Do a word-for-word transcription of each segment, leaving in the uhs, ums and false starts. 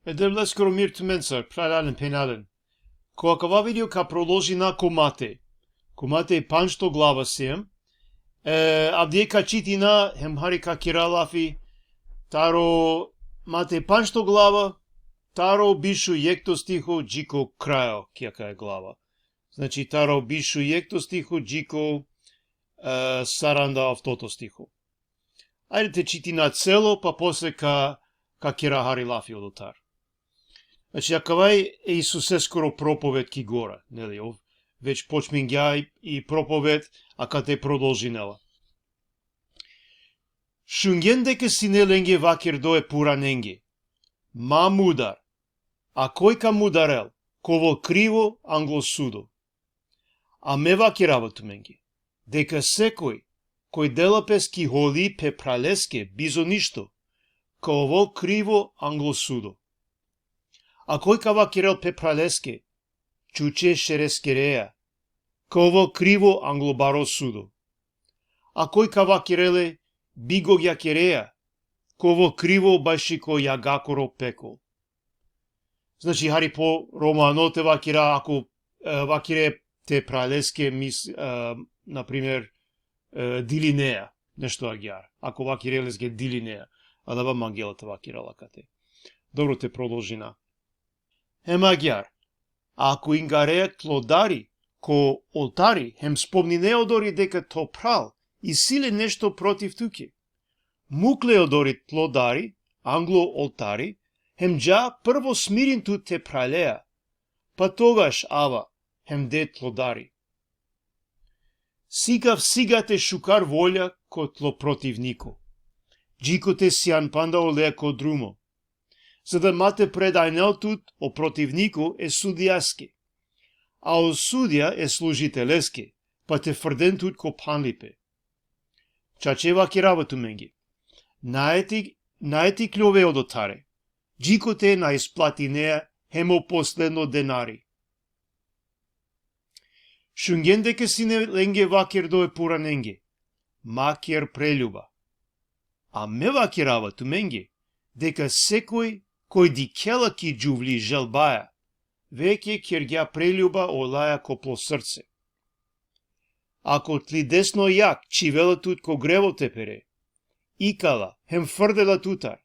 E Devleskoro mir tumencar, phralalen, phenjalen. Ko akava video ka prodolžina ko Matej. Ko Matej pandžto glava siem. E, avdive ka čitina, hem hari ka kera lafi, taro Matej pandžto glava, taro biš u jekhto stiho, dži ko krajo ki akaja glava. Znači, taro biš u jekhto stiho, dži ko, e, saranda oftoto stiho. Ajde te čitina celo, pa posle ka, ka kera hari lafi odotar. Znači, akava i e Isuseskoro propoved ki gora, neli, ov već počmingja i, i propoved, akate prodolžinela. Šungjen deka sine lenge vakerdo e puranenge: Ma mudar, a koj ka mudarel, ka ovel krivo anglo sudo. A me vakerava tumenge, deka sekoj koj dela pes ki holi pe phraleske bizo ništo, ka ovel krivo anglo sudo. A koj ka vakerel pe phraleske: Čuče šereskerea, ka ovel krivo anglo baro sudo. A koj ka vakerel le: Bigogjakerea, ka ovel krivo baši ko jagakoro pekol. Znači, hari po romano te vakera, ako, e, vakere te phraleske mis-, e, na primer, e, dilinea, nešto agjaar. Ako vakere leske dilinea, adava mangela te vakerel akate. Dobro, te prodolžina. Hem agjaar, ako ingare tlo dari ko oltari, hem spomnine odori deka to phral isi le nešto protiv tuke, muk le odori tlo dari anglo oltari, hem dža prvo smirin tut te phralea, pa togaš ava hem de tlo dari. Sikav sigate šukar volja ko tlo protivniko, dži kote sian panda olea ko drumo, za da ma te predajnel tut o protivniko e sudijaske, a o sudija e služiteleske, pa te frden tut ko phanlipe. Čače vakerava tumenge, nae te, nae te kljove odotare, dži kote na isplatinea hem o posledno denari. Šungjen deka sine lenge vakerdo e puranenge: Ma ker preljuba. A me vakerava tumenge, deka sekoj koj dikhela ki džuvli želbaja, veke kergja preljuba olaja ko plo srce. Ako tli desno jakh čhivela tut ko grevo te pere, ikala hem frdela tutar.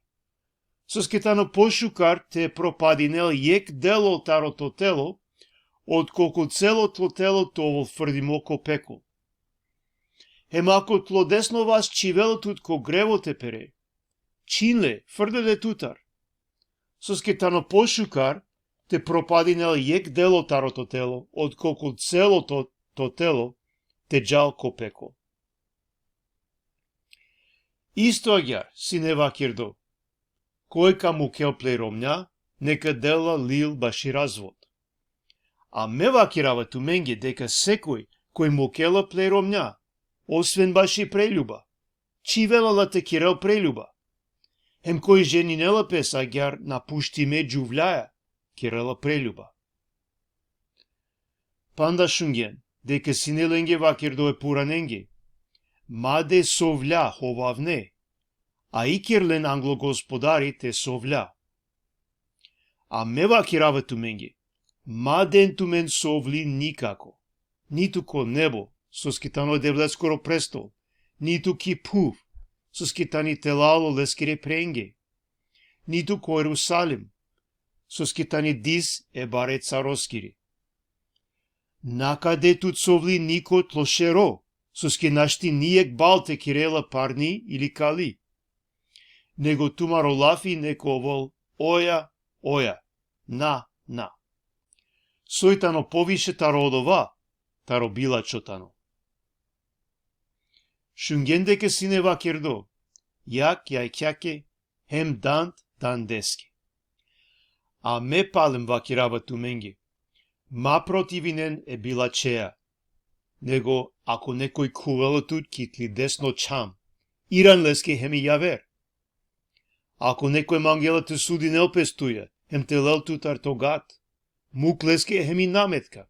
Soske tano pošukar te propadinel jekh delo taro to telo, otkolku celo to telo te ovel frdimo ko pekol. Hem ako tlo desno vas čhivela tut ko grevo te pere, čhin le, frdel le tutar. Soske tano pošukar te propadinel jekh delo taro to telo, otkolku celo to, to telo te džal ko pekol. Isto agjaar sine vakerdo: Koj ka mukel ple romnja, neka del la lil baši razvod. A me vakerava tumenge, deka sekoj koj mukela ple romnja, osven baši preljuba, čhivela la te kerel preljuba. Hem koj ženinela pes agjaar napuštime džuvljaja, kerela preljuba. Panda šungjen deka sine lenge vakerdo e puranenge: Ma de sovlja hovavne, a iker len anglo Gospodari te sovlja. A me vakerava tumenge: Ma den tumen sovli nikako, nitu ko nebo, soske tano e Devleskoro prestol, nitu ki phuv, soske tani telalo leskere prenge, nitu ko Jerusalim, soske tani dis e bare caroskiri. Na ka de tut sovli niko tlo šero, soske našti nijekh bal te kerel la parni ili kali. Nego tumaro lafi neka ovel oja, oja, na, na. Soj tano poviše taro odova, taro bilačho tano. Šungjen deka sine vakerdo: Jakh jakjake, hem dand dandeske. A me palem vakerava tumenge: Ma protivinen e bilačhea. Nego ako nekoj khuvela tut ki tli desno čham, iran leske hem i javer. Ako nekoj mangela te sudinel pes tuja, hem te lel tutar to gat, muk leske hem i nametka.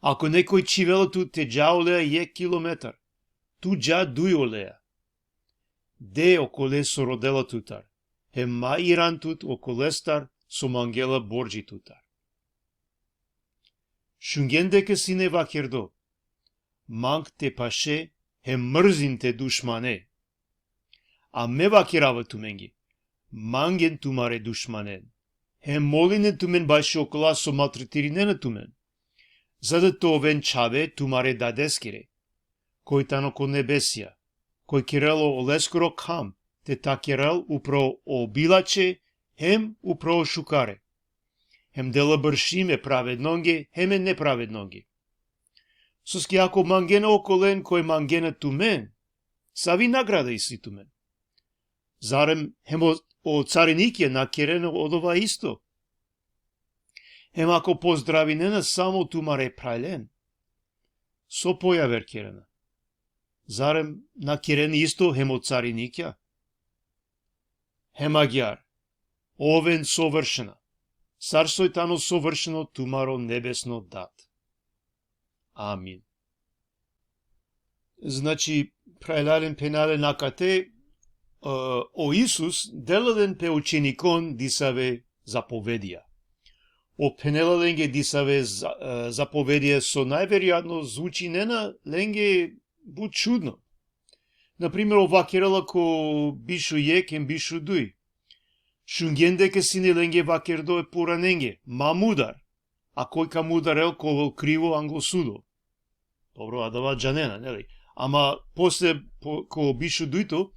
Ako nekoj čhivela tut te dža olea jekh kilometar, tu dža duj olea. De okole so rodela tutar, hem ma iran tut okolestar so mangela bordži tutar. Šungjen deka sine vakerdo: Mang te paše hem mrzin te dušmane. A me vakerava tumenge: Mangen tumare dušmanen, hem molinen tumen bašo okola so maltretirinena tumen, za da te oven čhave tumare Dadeskere, koj tano ko nebesija, koj kerela oleskoro kham te takerel upro o bilače hem upro o šukare, hem dela bršim e pravednonge hem e nepravednonge. Soske ako mangena okolen koj mangena tumen, savi nagrada isi tumen? Zarem hem o, o carinikija na kerena odova isto? Hem ako pozdravinena samo tumare phralalen, so pojaver kerena? Zarem na kerena isto hem o carinikija? Hem agjaar, oven sovršena, sar soj tano sovršeno tumaro nebesno Dad. Amin. Znači, phralalen, phenjalen, akate, e, o Isus dela len pe učenikon disave zapovedija. O phenela lenge disave za-, e, zapovedija so najverojatno zvučinena lenge but čudno. Na primer, o vakerela ko bišu jekh hem bišu duj: Šungjen deka sine lenge vakerdo e puranenge: Ma mudar, a koj ka mudarel ka ovel krivo anglo sudo. Dobro, adava džanena, neli? Ama posle, po, ko bišu dujto: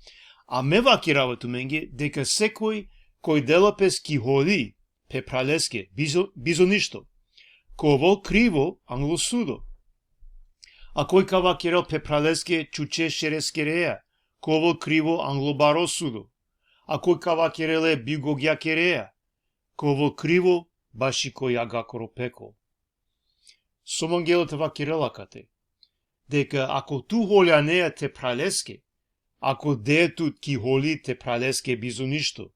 A me vakerava tumenge deka sekoj koj dela pes ki holi pe phraleske, bizo, bizo ništo, ka ovel krivo anglo sudo. A koj ka vakerel pe phraleske: Čuče šereskerea, ka ovel krivo anglo baro sudo. A koj ka vakerel e bigogjakerea, ka ovel krivo baši ko jagakoro peklo. So mangela te vakerel akate? Deka ako tu holjanea te phraleske, ako dea tut ki holi te phraleske bizo ništo,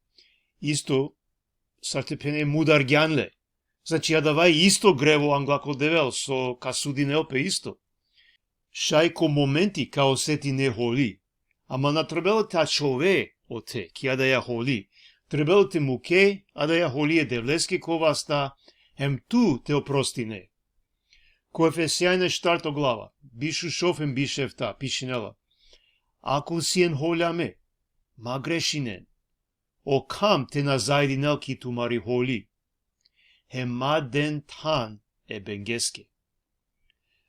isto sar te phene mudargjan le. Znači, adava i isto grevo angla ko Devel, so ka sudinel pe isto. Šaj ko momenti ka osetine holi, ama na trebela te ačhove ote, ki adaja holi. Trebela te muke adaja holi e Devleske ko vasta, hem tu te oprostine. Ko Efesjanja štarto glava, bišu šov hem bišu efta, pišinela: Ako sien holjame, ma grešinen. O kham te na zajdinel ki tumari holi. Hem ma den than e bengeske.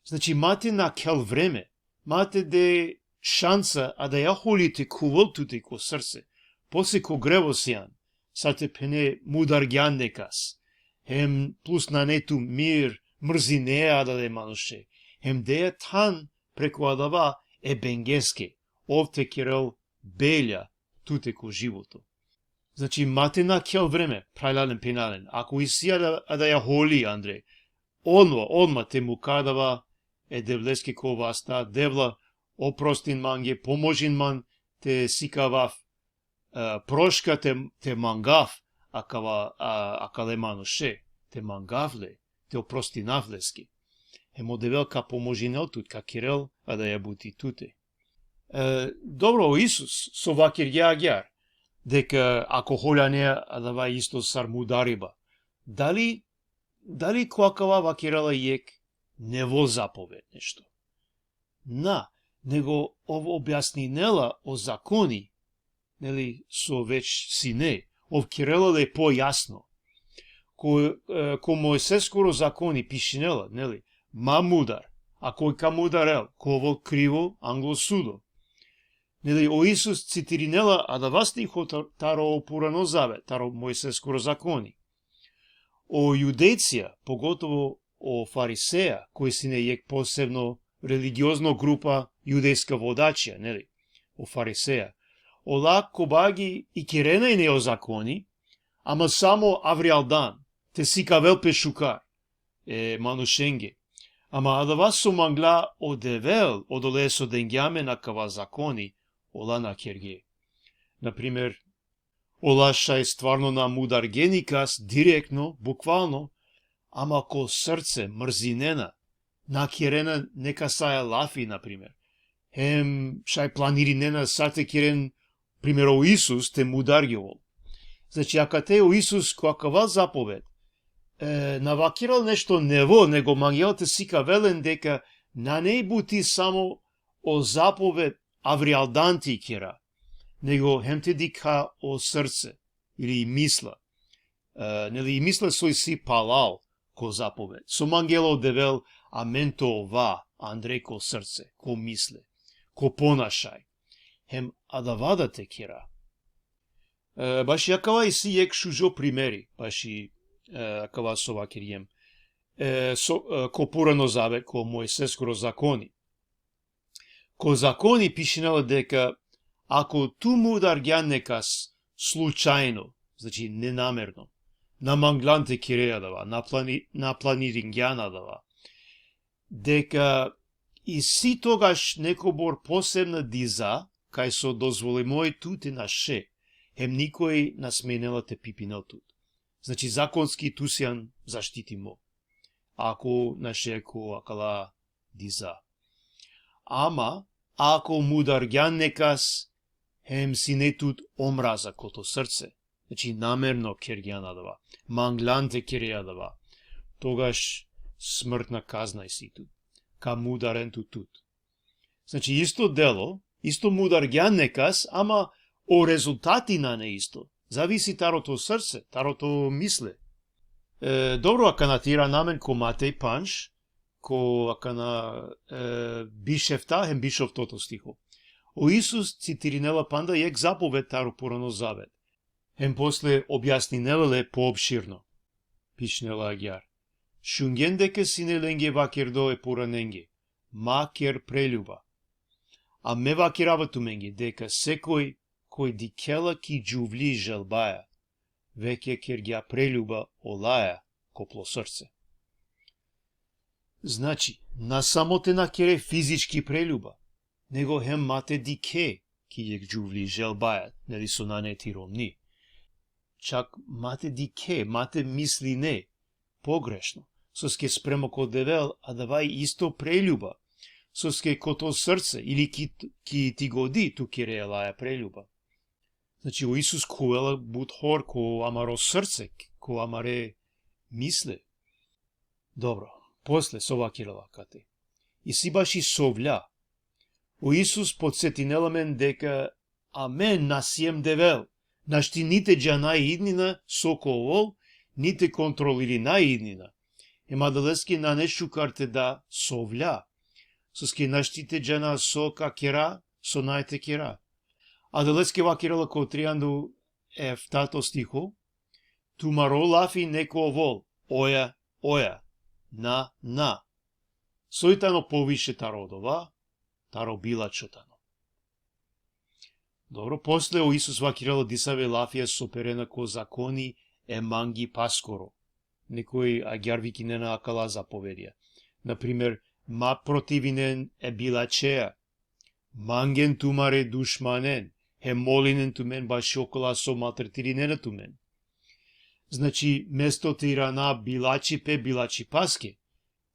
Znači, ma te nakhel vreme, ma te de šansa adaja holi te khuvel tute ko srce, posle ko grevo sian, sar te phene mudargjan nekas, hem plus nane tu mir, mrzinea adale manuše, hem dea than preku adava e bengeske, ov te kerel belja tute ko životo. Znači, ma te nakhel vreme, phralalen, phenjalen, ako isi ada-, adaja holi andre, odma, odma te muka adava e Devleske ko vasta: Devla, oprostin mange, pomožin man te sikavav, e, proška te, te mangav akava, a, akale manuše, te mangav le, te oprostinav leske. Hem o Devel ka pomožinel tut, ka kerel adaja buti tute. E, dobro, o Isus so vakergja agjaar, deka ako holjanea, adava isto sar mudariba. Dali, dali ko akava vakerela jekh nevo zapoved nešto? Na, nego ov objasninela o zakoni, neli, so već sine, ov kerela le pojasno. Ko, e, ko Mojseskoro zakoni pišinela, neli: Ma mudar, a koj ka mudarel, ka ovel krivo anglo sudo. Neli, o Isus citirinela adava stiho tar-, taro Purano zavet, taro Mojseskoro zakoni. O Judejcija, pogotovo o Fariseja, koj sine jekh posebno religiozno grupa judejska vodačija, neli, o Fariseja, ola kobagi ikerena ine o zakoni, ama samo avrijaldan, te sikavel pe šukar e manušenge. Ama adava so mangla o Devel, odole so dengja amen akava zakoni, ola na kerge. Na primer, ola šaj stvarno na mudarge nikas direktno, bukvalno, ama ko srce mrzinena, na kerena nekasaja lafi, na primer. Hem šaj planirinena sar te keren, primer, o Isus te mudargjovel. Znači, akate o Isus ko akava zapoved, e, na vakerela nešto nevo, nego mangela te sikavel len deka nane buti samo o zapoved avrijaldan te kera, nego hem te dikha o srce, ili i misla. E, neli i misla so isi palal ko zapoved. So mangela o Devel amen te ova andre ko srce, ko misle, ko ponašaj. Hem adava da te kera. E, baši akava isi jekh šužo primeri, baši, e, akava so vakergjem. E, so, e, ko Purano zavet, ko Mojseskoro zakoni. Ko zakoni pišinela deka ako tu mudargjan nekas slučajno, znači nenamerno, na manglan te kere adava, na plani-, na planiringjan adava, deka isi togaš nekobor posebna diza, kaj so dozvolimo e tut te naše, hem nikoj na smenela te pipinel tut. Znači, zakonski tu sian zaštitimo, ako naše ko akala diza. Ama, ako mudargjan nekas, hem sine tut omraza ko to srce, znači namerno kergjan adava, manglan te kere adava, togaš smrtna kazna isi tut, ka mudaren tut tut. Znači, isto delo, isto mudargjan nekas, ama o rezultati nane isto. Zavisi taro to srce, taro to misle. E, dobro, akana te irana amen ko Matej pandž, ko akana, e, biš efta hem biš oftoto stiho. O Isus citirinela panda jekh zapoved taro Purano zavet. Hem posle objasninela le poopširno. Pišinela agjaar. Šungjen deka sine lenge vakerdo e puranenge: Ma ker preljuba. A me vakerava tumenge deka sekoj koj dikhela ki džuvli želbaja, veke kergja preljuba olaja ko plo srce. Znači, na samo te na kere fizički preljuba, nego hem ma te dikhe ki jekh džuvli želbaja, neli, so nane ti romni. Čak ma te dikhe, ma te misline pogrešno. Soske spremo ko Devel, adava i isto preljuba. Soske ko to srce, ili ki, ki ti godi tu kere alaja preljuba. Znači, o Isus khuvela but hor ko amaro srce, ko amare misle. Dobro, posle so vakerela akate. Isi baši sovlja. O Isus podsetinela amen deka amen na siem Devel, našti ni te džana idnina so ka ovol, ni te kontrolirina idnina. Hem adaleske nane šukar te da sovlja. Soske našti te džana so ka kera, so nane te kera. Adaleske vakerela ko trianda eftato stiho: Tumaro lafi neka ovol oja, oja, na, na. Soj tano poviše taro odova, taro bilačho tano. Dobro, posle o Isus vakerela disave lafija so perena ko zakoni e mangipaskoro. Nekoj agjaar vikinena akala zapovedja. Na primer, ma protivinen e bilačheja. Mangen tumare dušmanen, hem molinen tumen bašo okola so maltretirinena tumen. Znači, mesto te irana bilačhipe, bilačhipaske,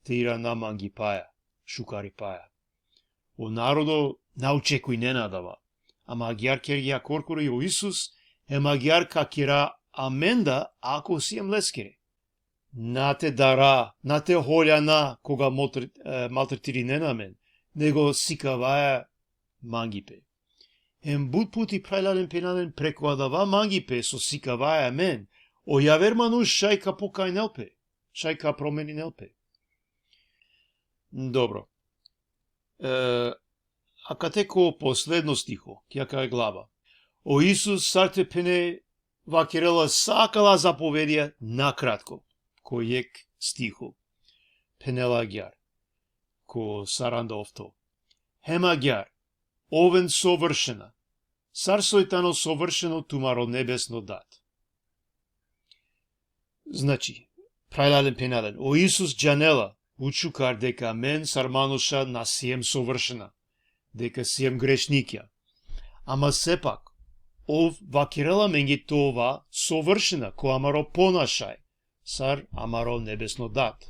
te irana mangipaja, šukaripaja. O narodo na očekujnena adava. Ama agjaar kergja korkori o Isus, hem agjaar ka kera amen da, ako siem leskere. Na te dara, na te holjana koga maltre-, e, maltretirinena amen, nego sikavaja mangipe. Hem but puti, phralalen, phenjalen, preku adava mangipe so sikavaja amen, o javer manuš šaj ka pokajnel pe, šaj ka promeninel pe. Dobro. E, akate ko posledno stiho, ki akaja glava. O Isus sar te phene vakerela sa akala zapovedja nakratko, ko jekh stiho. Phenela agjaar, ko saranda ofto. Hem agjaar, oven sovršena, sar soj tano sovršeno tumaro nebesno Dat. Znači, phralalen, phenjalen, o Isus džanela but šukar deka amen sar manuša na siem sovršena, deka siem grešnikja. Ama sepak, ov vakerela amenge te ova sovršena ko amaro ponašaj, sar amaro nebesno Dat.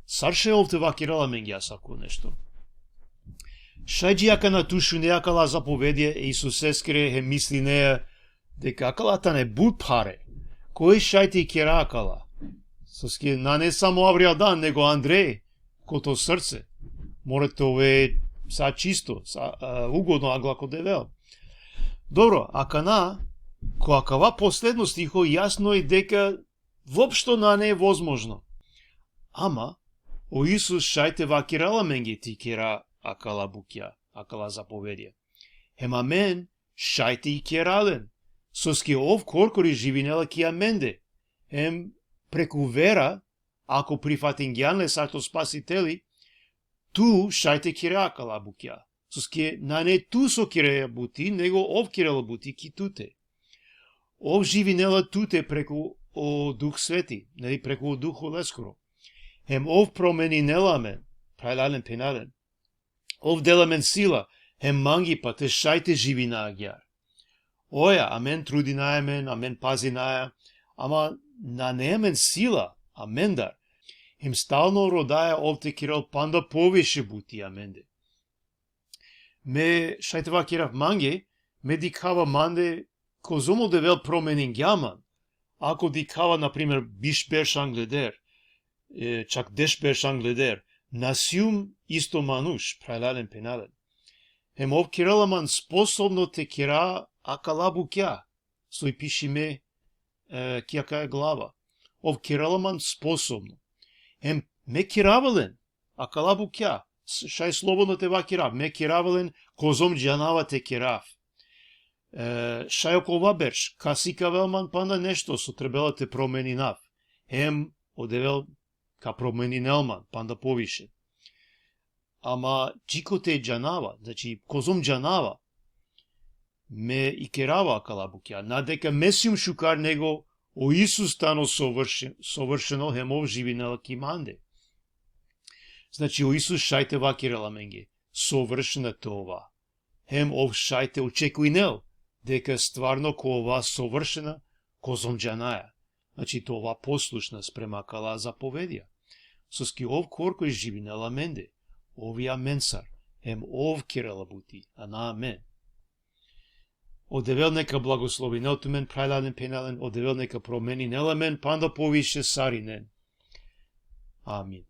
Sar šaj ov te vakerela amenge asavko nešto? Šaj dži akana tu šune akala zapovedja e Isuseskere hem mislineja Deka akala tane but phare. Koj šaj te kera akala? Soske nane samo avrijaldan, nego andre ko to srce. Mora te ove sa čisto, sa, a, ugodno agla ko Devel. Dobro, akana, ko akava posledno stiho, jasno e deka voopšto nane vozmožno. Ama, o Isus šaj te vakerela amenge te kera akala bukja, akala zapovedja. Hem amen šaj te i kera len, soske ov korkori živinela ki amende. Hem preku vera, ako prifatingjan le sar to Spasiteli, tu šaj te kera akala bukja. Soske nane tu so kera buti, nego ov kerela buti ki tute. Ov živinela tute preku o Duh Sveti, neli, preku o Duh leskoro. Hem ov promeninela amen, phralalen, phenjalen. Ov dela amen sila, hem mangipa te šaj te živina agjaar. Oja, amen trudinaja amen, amen pazinaja, ama nane amen sila amendar. Hem stalno rodaja ov te kerel panda poviše buti amende. Me šaj te vakerav mange, me dikhava mande kozom o Devel promeningja man. Ako dikhava, na primer, biš berš angleder, e, čak deš berš angleder, na sium isto manuš, phralalen, phenjalen. Hem ov kerela man sposobno te kera akala bukja, so i pišime, e, ki akaja glava. Ov kerela man sposobno. Hem me kerava len akala bukja, s-, šaj slobodno te vakerav, me kerava len kozom džanava te kerav. E, šaj okova berš ka sikavel man panda nešto so trebela te promeninav. Hem o Devel ka promeninel man panda poviše. Ama džikote džanava, znači, kozom džanava, me i kerava akala bukja. Na deka me sium šukar, nego o Isus tano sovršen-, sovršeno, hem ov živinela ki mande. Znači, o Isus šaj te vakerel amenge, sovršena te ova. Hem ov šaj te očekujnel deka stvarno ka ova sovršena, kozom džanaja. Znači, te ova poslušna sprema akala zapovedja. Soske ov korkori živinela amende, ov i amensar, hem ov kerela buti, a na amen. O Devel neka blagoslovinel tumen, phralalen, phenjalen, o Devel neka promeninel amen panda poviše sarinen. Amin.